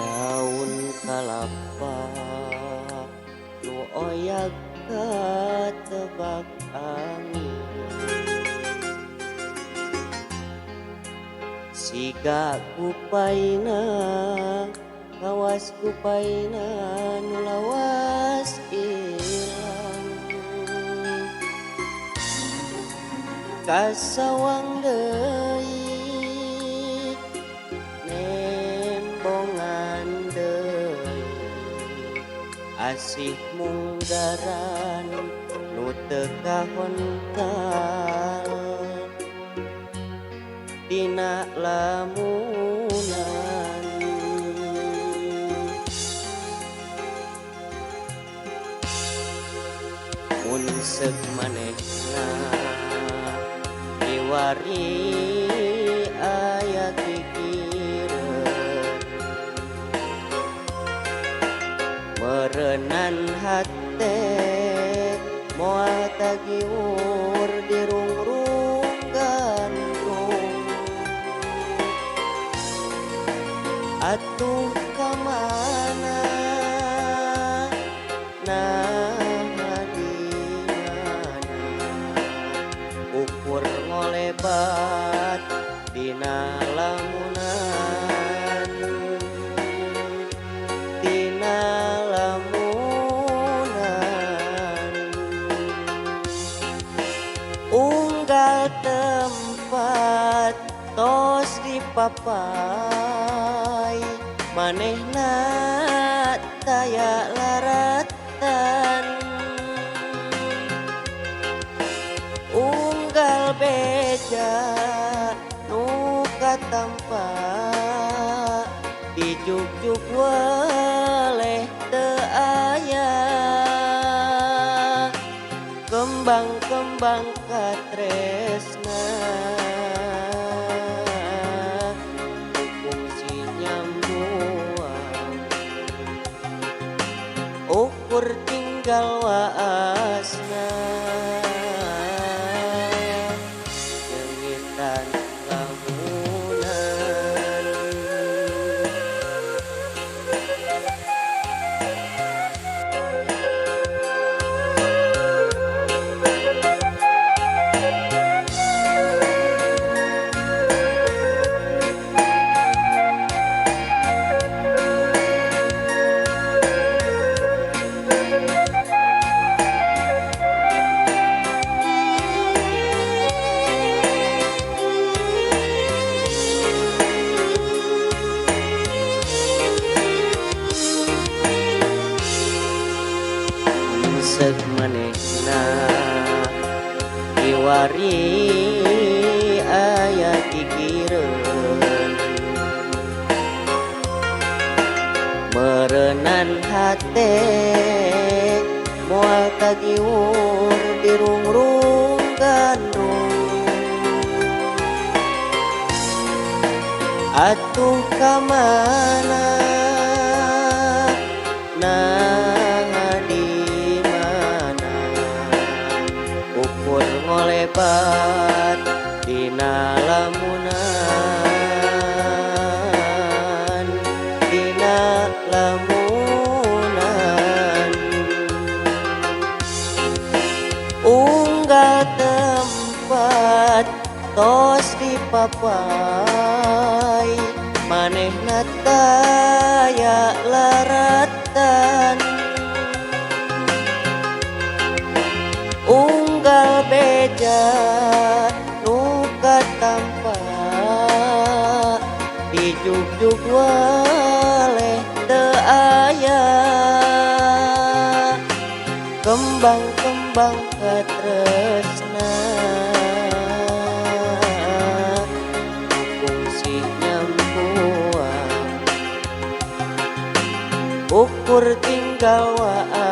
Daun kalapa nu oyag katebak angin, siga kupaina kawas kupaina nu lawas ilang. Kasawang deui nembongan deui, asih munggaran nu teu kahontal dina lamunan. Mun seuk manehna kiwari aya kikireun, meureunan hate moal tagiwur dirungrung gandrung. Atuh ka mana naha di mana ukur ngolebat dina lamunan, dina lamunan. Unggal tempat tos dipapai manehna taya laratan, unggal beja nu katampa dijugjug weleh teu aya. Kembang-kembang katresna kungsi nyambuang, ukur tinggal waasna nyengitan lamunan. Seuk manehna kiwari aya kikireun, meureunan hate moal tagiwur dirungrung gandrung. Atuh ka mana naha di mana ukur ngolebat dina lamunan, dina lamunan. Unggal tempat tos dipapai manehna taya laratan, unggal beja nu katampa dijugjug weleh teu aya. Kembang-kembang katresna kungsi nyampuang, ukur tinggal waasna.